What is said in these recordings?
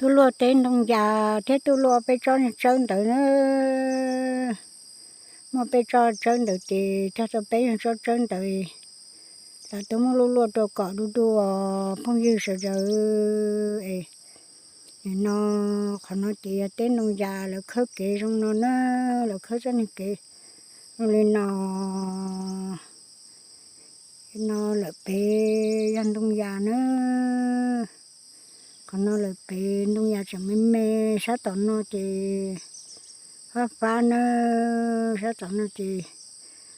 Tuaj luaj teb ntoo yas thiab tuaj luaj peb tsob tsawb ntawd na. Muaj peb tsob tsawb ntawd ces cog tau peb tsob tsawb ntawd, lam tuaj muab luaj luaj rau kom du du os phooj ywg sawv daws. Nim no qhov no ces yog teb ntoo yas lawv khawb kev zoo no na, lawv khawb txoj niag kev zoo li no. No lawm pem yog ntoo yas na. Qhov no lawm pem ntoo yas tseem me me, sab tom no ces fab fab na, sab tom no ces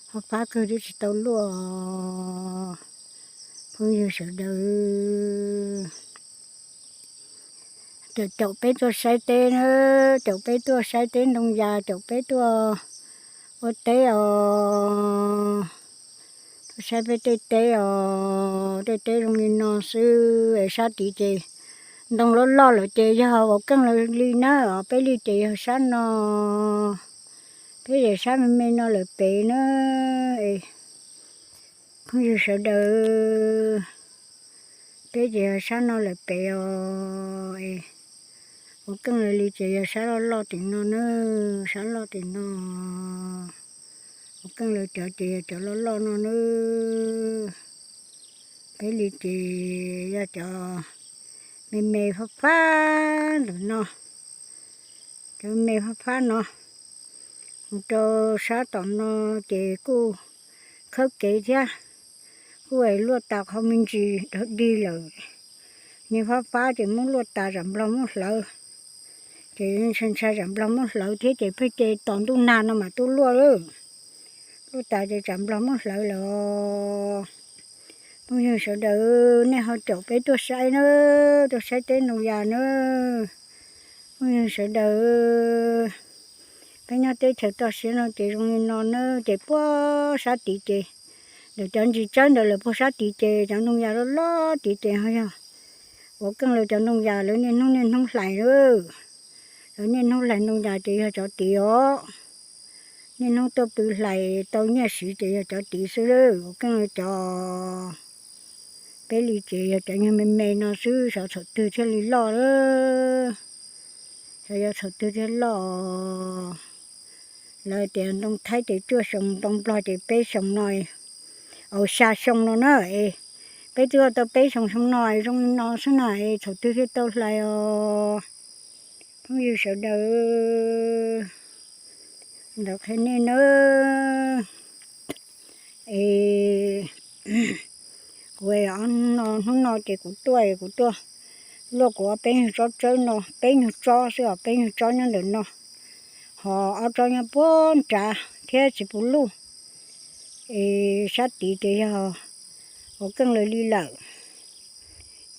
fab fab kawg twb tsis tau luaj. Phooj ywg sawv daws, caum peb tuaj saib teb na, caum peb tuaj saib teb ntoo yas, caum peb tuaj ua teb os. Tuaj saib peb tej teb os, tej teb zoo li no xwb es sab tid ces ntoo loj loj lawm ces yog ua keej lawm li na, peb li ces yog sab no, peb ces sab me me no lawm pem na. Phooj ywg sawv daws, peb ces yog sab no lawm pem os. Ua keej lawm li ces yog sab loj loj tim no na, sab loj tim no. Ua keej lawm cov ces yog cov loj loj no na. Peb li ces yog cov me me fab fab ntawm no, cov me fab fab no. Mus rau sab tom no ces kuj khawb kev thiab, kuj luaj tas qhov me ntsis dhau dig lawm. Niag fab fab ces muab luaj tas tsam nplog muab hlawv, ces ntshai ntshai tsam nplog muab hlawv thiab ces pheej ces tos ntuj nag no mam tuaj luaj lawm. Luaj tas ces tsam nplog muab hlawv lawm. Phooj ywg sawv daws, nej ho caum peb tuaj saib na, tuaj saib teb ntoo yas na. Phooj ywg sawv daws, peb nyob teb chaws toj siab no ces zoo li no na, ces puag sab tid ces ntawm cov ntsis tsawb ntawd lawm puag sab tid ces cov ntoo yas loj loj tid ces ho yog ua keej lawm cov ntoo yas lawv niaj hnub niaj hnub hlais lawm. Lawv niaj hnub hlais ntoo yas ces yog cov tid os. Niaj hnub tuaj pw hlais tau nyiaj siv ces yog cov tid xwb, ua keej lawm cov. Peb li ces yog cov nyuag me me no xwb, xyov thaum twg thiaj li loj lawm. Xyov yog thaum twg thiaj loj. Lawv tias ntoo Thaib ces cuaj xyoo, ntoo Nplog ces peb xyoo no, xya xyoo no na es. Peb twb ua tau peb xyoo xyoo no zoo li no xwb na es thaum twg thiaj tau hlais os. Phooj ywg sawv daws, ntawd qhia nej nawb. Es kuv, hnub no ces kuv tuaj, kuv tuaj luaj kuv ob peb nyuag tsob tsawb no, peb nyuag tsob xwb os, peb nyuag tsob nyob ntawm no, ho ob tsob nyob puag nrad thiab tsis pub luj. Es sab tid ces yog ua keej lawm li lawm.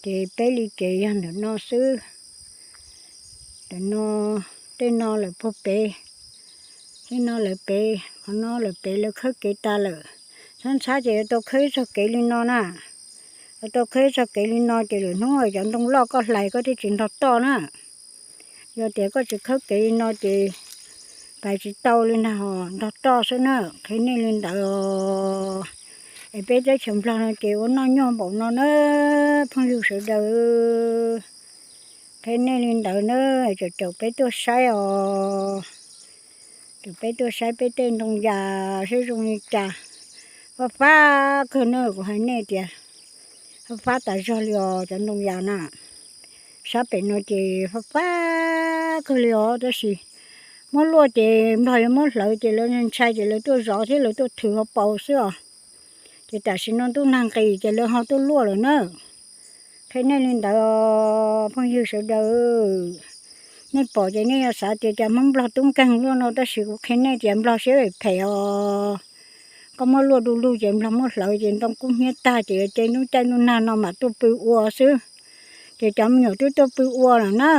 Ces peb li ces yog ntawm no xwb. Ntawm no, tej no lawm puag pem, tej no lawm pem, qhov no lawm pem lawv khawb kev tas lawm. Txhob ntxhab ces yuav tau khawb ib txoj kev li no na. Yuav tau khawb ib txoj kev li no ces lwm hnub cov ntoo loj koj hlais koj thiaj tsis nrog toj na. Yog tias koj tsis khawb kev li no ces pais tsis tau li ntag, nrog toj xwb na. Qhia nej li ntawd os. Es peb teb chaws Nplog no ces ua noj nyuaj npaum no na, phooj ywg sawv daws. Qhia nej li ntawd na, caum caum peb tuaj saib os. Caum peb tuaj saib peb tej ntoo yas saib zoo li cas. Fab fab kawg na, kuv hais nej tias fab fab tas zog li os cov ntoo yas na. Sab pem no ces fab fab kawg li os, tab sis muab luaj ces nplog yuav muab hlawv ces lawv ntshai ces lawv tuaj zov thiab lawv tuaj thwm hauv paus xwb os. Ces tam sim no ntuj nag nqis ces lawv ho tuaj luaj lawm na. Qhia nej li ntawd os phooj ywg sawv daws. Nej pom ces nej yuav xav tias cas Hmoob Nplog tub nkeeg luaj no, tab sis kuv qhia nej tias nplog siab phem os. Koj muab luaj du lug ces nplog muab hlawv ces ntoo kub hnyiab tag ces yuav ces ntuj caij ntuj nag no mam tuaj pw ua xwb. Ces cov me nyuam twb tuaj pw ua lawm na.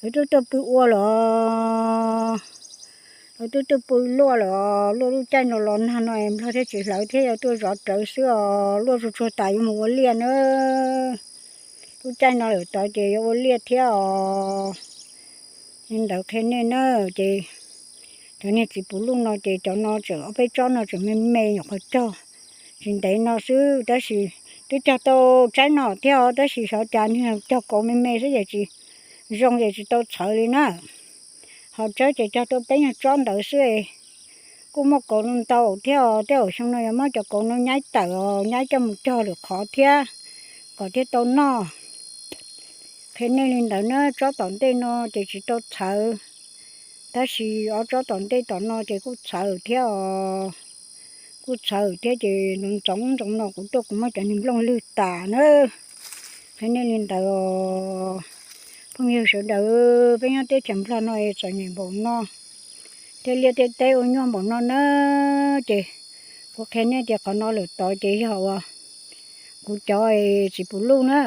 Lawv twb tuaj pw ua lawm. Lawv twb tuaj pw luaj lawm, luaj lub caij no los nag no es nplog thiaj tsis hlawv thiab yuav tuaj zov rawv xwb os, luaj tsuag tsuag tas yuav mus ua liaj na. Lub caij no lawm tod ces yuav ua liaj thiab os. Li ntawd qhia nej na, ces cov niag txiv puv luj no ces cov no tseem ob peb tsob no tseem me me nyuam qhuav cog tsis ntev no xwb, tab sis twb cog tau tsaib no thiab os, tab sis xyov cas niag cog kauv me me xwb ces tsis zoo ces tsis tau txhawv li na. Ho tsawb ces cog tuaj peb nyuag tsob ntawd xwb. Kuj muaj kauv no ntau thiab os, tej zaum xyoo no yuav muab cov kauv no nyaib tawm os, nyaib coj mus cog lwm qhov thiab, kom thiaj tau noj. Qhia nej li ntawd na, tsob tom ntej no ces tsis tau txhawv, tab sis ob tsob tom ntej tom no ces kuj txhawv thiab os. Kuj txhawv thiab ces ntxoov ntxoov no kuv tuaj kuv muab cov niag nplooj lwg tas na. Qhia nej li ntawd os, phooj ywg sawv daws, peb nyob teb chaws Nplog no es txom nyem npaum no, tej liaj tej teb ua nyuaj npaum no na. Ces kuv qhia nej tias qhov no lawm tod ces yog uas kuv cov txiv puv luj na,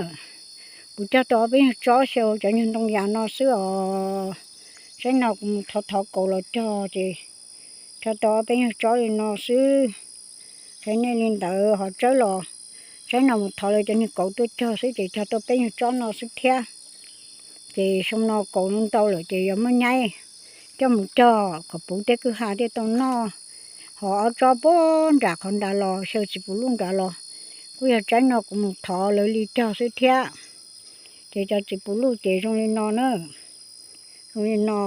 kuv cog tau ob peb nyuag tsob xyaw cov nyuag ntoo yas no xwb os. Saib no kuv mus thov thov kauv los cog ces cog tau ob peb nyuag tsob li no xwb. Qhia nej li ntawd, ho tsawb los saib no mus thov lawv cov niag kauv tuaj cog xwb ces cog tau peb nyuag tsob no xwb thiab. Ces xyoo no kauv ntau lawm ces yuav muab nyaib coj mus cog kom puv tej kwj ha thiaj tau noj. Ho ob tsob puag nram qhov nrad los xyaw txiv puv luj nrad los kuj yog tsaib no kuv mus thov lawv li cog xwb thiab. Ces cov txiv puv luj ces zoo li no na. Zoo li no,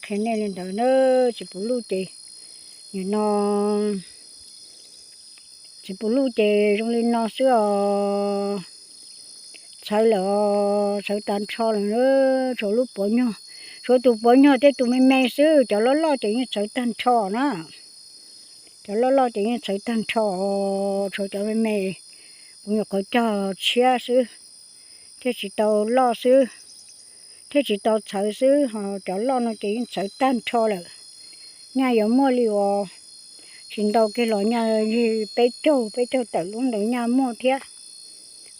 qhia nej li ntawd na, txiv puv luj ces, nim no, txiv puv luj ces zoo li no xwb os. Txhawv lawm, txhawv tag nrho lawm, tshuav lub puav nyuag, tshuav tus puav nyuag thiab tus me me xwb, cov loj loj ces yeej txhawv tag nrho na. Cov loj loj ces yeej txhawv tag nrho, tshuav cov me me, kuv nyuam qhuav cog tshiab xwb, thiaj tsis tau loj xwb, thiaj tsis tau txhawv xwb, ho cov loj no ces yeej txhawv tag nrho lawm. Nyaj yuav muaj li uas tsis ntau kiag los nyaj yog peb caug, peb caug tawm lub ntawd nyaj muaj thiab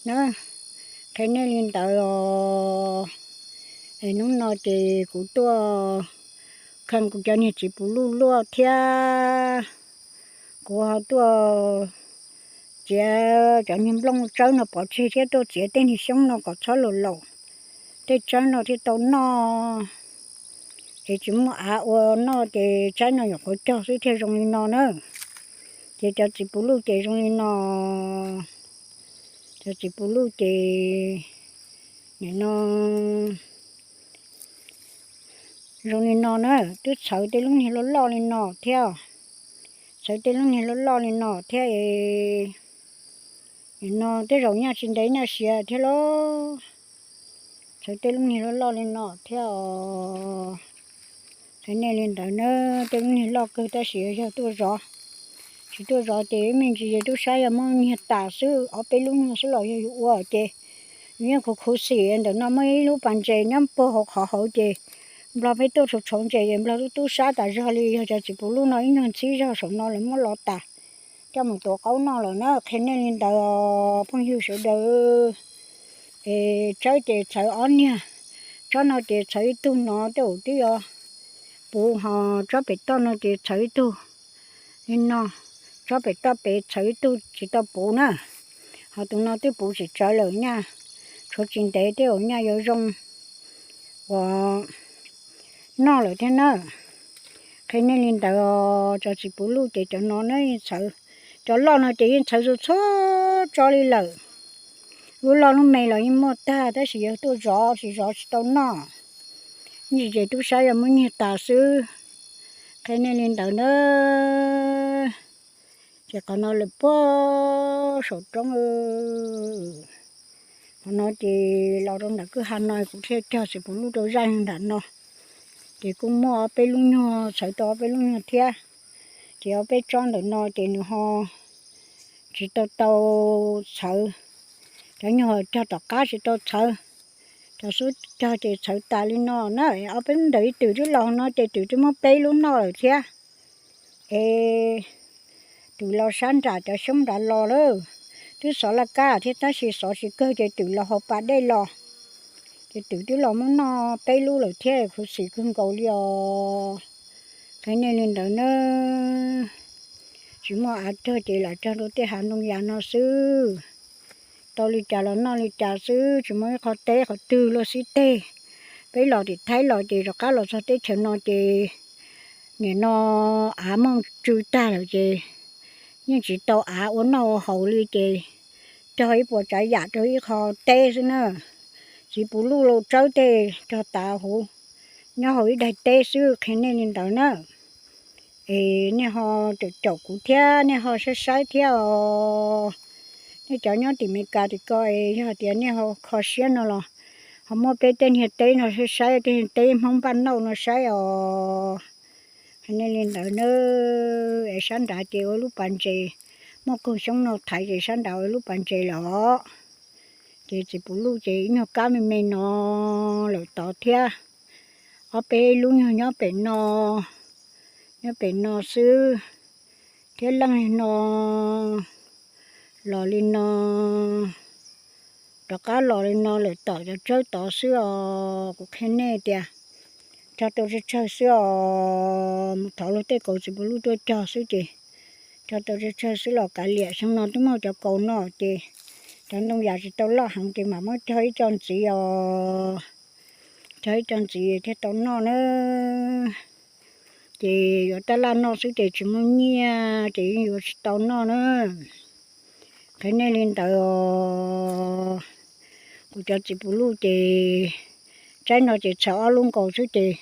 na. Qhia nej li ntawd os. Es hnub no ces kuv tuaj kheej kuv cov niag txiv puv luj luaj thiab, kuv ho tuaj txiav cov niag nplooj tsawb no pov tseg thiab tuaj txiav tej niag xyoob no kom txhob laus laus, tej tsawb no thiaj tau noj. Es tsis muaj av ua noj ces tsaib no nyuam qhuav cog xwb thiaj zoo li no na. Ces cov txiv puv luj ces zoo li no. Cov txiv puv luj ces nim no zoo li no na, twb txhawv tej lub niag loj loj li no thiab. Txhawv tej lub niag loj loj li no thiab. Nim no tej zaum nyaj tsis ntev nyaj siav thiab los. Txhawv tej lub niag loj loj li no thiab os. Qhia nej li ntawd na, tej lub niag loj kawg tab sis yog tuaj zov, tsis tuaj zov ces me ntsis ces tub sab yog muab nyiag tas xwb, ob peb lub nyuag xwb los yog yus ua ces yus yeej khuv khuv xim. Ntawm no muaj ib lub pas ntses nyob puag hauv qhov hauv ces nplog peb tuaj tshauv tshauv ntses ces nplog tub tub sab tas zog li. Yog cov txiv puv luj no ib nyuag ntxhib zog saum no lawv muab lo tas coj mus tuav qaub noj lawm na. Qhia nej li ntawd os phooj ywg sawv daws. Es tsawb ces txhawv ob niag, tsob no ces txhawv ib tug no tej zaum twb yuav puv, ho tsob pem toj no ces txhawv ib tug li no, tsob pem toj pem txhawv ib tug tsis tau puv na. Ho tus no twb puv tsis tsawv lawm, nyaj tshuav tsis ntev tej zaum nyaj yuav zoo uas noj lawm thiab na. Qhia nej li ntawd os, cov txiv puv luj ces cov no na yeej txhawv, cov loj no ces yeej txhawv txhua txhua tsob li lawm. Lub loj lub me los yeej muaj tag tab sis yog tuaj zov tsis zov tsis tau noj, ntsis ces tub sab yog muab nyiag tas xwb. Qhia nej li ntawd na. Ces qhov no lawm puag saum roob, qhov no ces los rau ntawm kwj ha no kuv thiaj cog txiv puv luj rau zaj nram no. Ces kuj muaj ob peb lub nyuag, txhawv tau ob peb lub nyuag thiab. Ces ob peb tsob ntawm no ces nws ho tsis tau tau txhawv, cov nyuag cog tom qab tsis tau txhawv. Cov xub cog ces txhawv tas li no na. Ob peb ntawm ib twm twb los no ces twm twb muab peb lub noj lawm thiab. Es twm los sab nram cov xyoob nrad los lawm, twb xov laj kab thiab tab sis xov tsis kawg ces twm los hauv pas dej los, ces twm twb los muab noj peb lub lawm thiab, khuv xim kawg nkaus li os. Qhia nej li ntawd na. Tsis muaj av cog ces lam cog rau tej hav ntoo yas no xwb. Tau li cas los noj li cas xwb, tsis muaj ib qho teb qhov twg luaj xib teg. Peb los tim Thaib los ces rov qab los txog teb chaws no ces nim no av muaj tsw tag lawm ces yeej tsis tau av ua noj ua haus li ces cog ib puas tsav yam rau ib qho teb xwb na. Txiv Pus Luj Laus Tsawb tej cog tav huv nyob hauv ib daim teb xwb, qhia nej li ntawd na. Es nej ho caum caum kuv thiab nej ho saib saib thiab os. Nej cov nyob tim Meskas tim ko es yog tias nej ho kho siab no los ho muab peb tej niag teb no saib saib, tej niag teb Hmoob Npaj Nauj no saib os. Qhia nej li ntawd na. Es sab nrad ces ua lub pas ntses, muaj koog xyoob no thaiv ces sab nrad ua lub pas ntses lawm os. Ces Txiv Pus Luj ces ib nyuag kab me me no lawm tod thiab. Ob peb lub nyuag nyob pem no, nyob pem no xwb, thiab leej no los li no, rov qab los li no lawm tom cov tsawb tod xwb os. Kuv qhia nej tias cog tau tsawg tsawg xwb os. Mus thov luag tej kaus Txiv Pus Luj tuaj cog xwb ces cog tau tsawg tsawg xwb los kav liam. Xyoo no twb muaj cov kaus no ces cov ntoo yam tsis tau loj heev ces mam muab cog ib co ntxiv os. Cog ib co ntxiv thiaj tau noj na. Ces yuav tab laj noj xwb ces tsis muaj nyiaj ces yeej yuav tsis tau noj na. Qhia nej li ntawd os. Kuv cov Txiv Pus Luj ces tsaib no ces txhawv ob lub nkaus xwb ces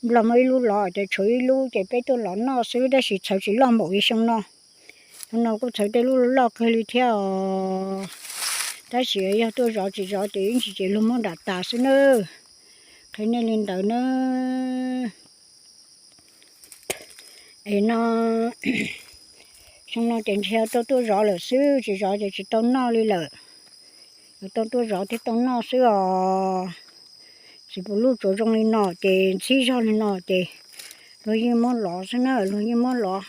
Nplog muaj ib lub lov ces tshuav ib lub ces peb tuaj lov noj xwb tab sis txhawv tsis loj npaum li xyoo no. Xyoo no kuj txhawv tej lub loj kawg li thiab os. Tab sis yog tuaj zov tsis zov ces ib ntsis ces luag muab nram tas xwb na. Qhia nej li ntawd na. Es no, xyoo no ces ntshe tau tuaj zov lawm xwb, tsis zov ces tsis tau noj li lawm. Yuav tau tuaj zov thiaj tau noj xwb os. Txiv Pus Luj tsuav zoo li no ces ntxhib zog li no ces luag yeej muab lov xwb na, luag yeej muab lov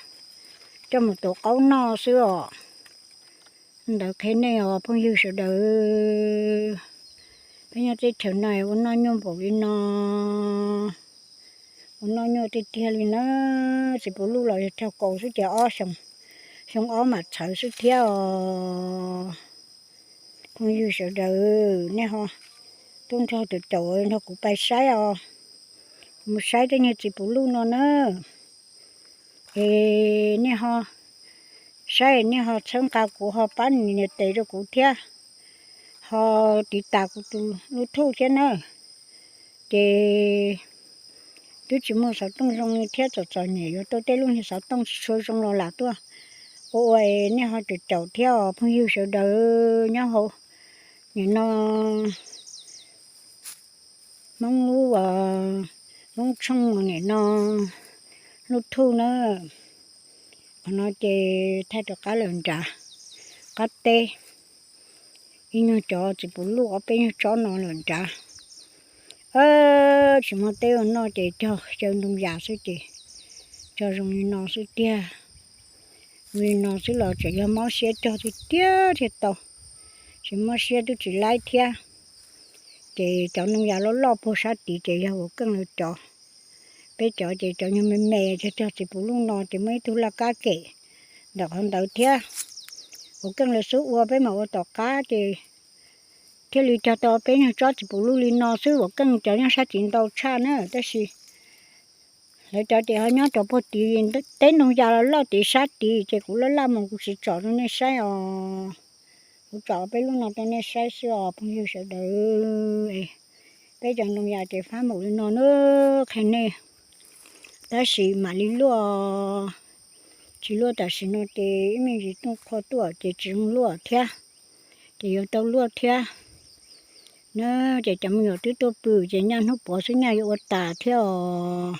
coj mus tuav qaub noj xwb os. Ntawd qhia nej os phooj ywg sawv daws. Peb nyob teb chaws no ua noj nyuaj npaum li no, ua noj nyuaj tiag tiag li na. Txiv Pus Luj los yog cog kaus xwb ces ob xyoo, xyoo ob mam txhawv xwb thiab os. Phooj ywg sawv daws, nej ho tub nrog caum caum nrog kuv pais saib os. Kuv mus saib tej niag Txiv Pus Luj no na. Es nej ho saib nej ho txhawb nqa kuv ho pab nias tes rau kuv thiab, ho tiv tas kuv tus lub thuj thiab na. Ces twb tsis muaj xov tooj zoo li thiab, txom txom nyem yuav tau tej lub niag xov tooj tsis tshua zoo los lam tuaj ua ua es nej ho caum caum thiab os phooj ywg sawv daws nyob hauv nim no Hmoob lub, Hmoob Tshooj nim no lub thuj na. Qhov no ces thaij rov qab lawm nrad qab teb, ib nyuag cov Txiv Pus Luj ob peb nyuag tsob no lawm nrad. Tsis muaj teb ua noj ces cog xyaw ntoo yas xwb ces cog zoo li no xwb tiag. Zoo li no xwb los tseem yog mob siab cog tiag tiag thiaj tau, tsis mob siab twb tsis laib thiab. Ces cov ntoo yas loj loj puag sab tid ces yog Vaum Keej lawv cov. Peb cov ces cov nyuag me me cog cog Txiv Pus Luj no ces muaj ib tug laj kab kem ntawm qhov ntawd thiab. Vaum Keej lawv xub ua, peb mam ua tom qab ces thiaj li cog tau peb nyuag tsob Txiv Pus Luj li no xwb. Vaum Keej cov nyob sab tid ntau tshaj na, tab sis lawv cov ces ho nyob rau puag tid, teb ntoo yas los loj tid sab tid ces kuv laj laj mus kuv tsis tsom rau nej saib os. Kuv tsom peb lub no rau nej saib xwb os phooj ywg sawv daws. Peb cov ntoo yas ces fab npaum li no na, qhia nej. Tab sis mam li luaj, tsis luaj tam sim no ces ib me ntsis rooj qhuav tuaj ces tsis zoo luaj thiab, ces yuav tau luaj thiab na. Ces cov me nyuam twb tuaj pw ces nyaj hnub puav xwb nyaj yuav ua tas thiab os.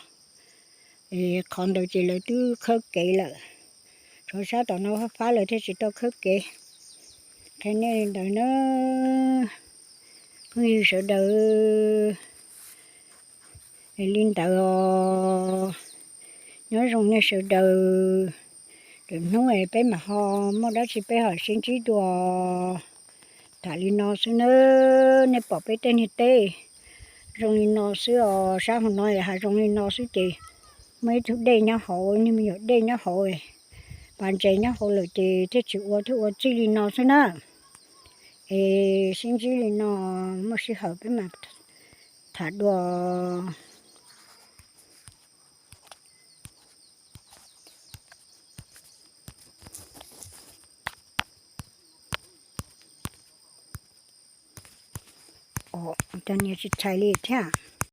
Es qhov ntawd ces lawv twb khawb kev lawm, tshuav sab tom no fab fab lawv thiaj tsis tau khawb kev. Qhia nej li ntawd na, phooj ywg sawv daws. Es li ntawd os, nyob zoo nej sawv daws. Lwm hnub es peb mam ho muaj dab tsi peb ho sib ntsib dua. Tham li no xwb nawb, nej pom peb tej niag teb zoo li no xwb os, sab hauv no es hav zoov li no xwb ces muaj ib tug dej nyob hauv, niag me nyuam dej nyob hauv, pas ntses nyob hauv lawm ces thiaj tsis ua, thiaj ua txij li no xwb na. Es sib ntsib li no, muaj sij hawm peb mam tham dua. Cov niag tsis tshais li thiab.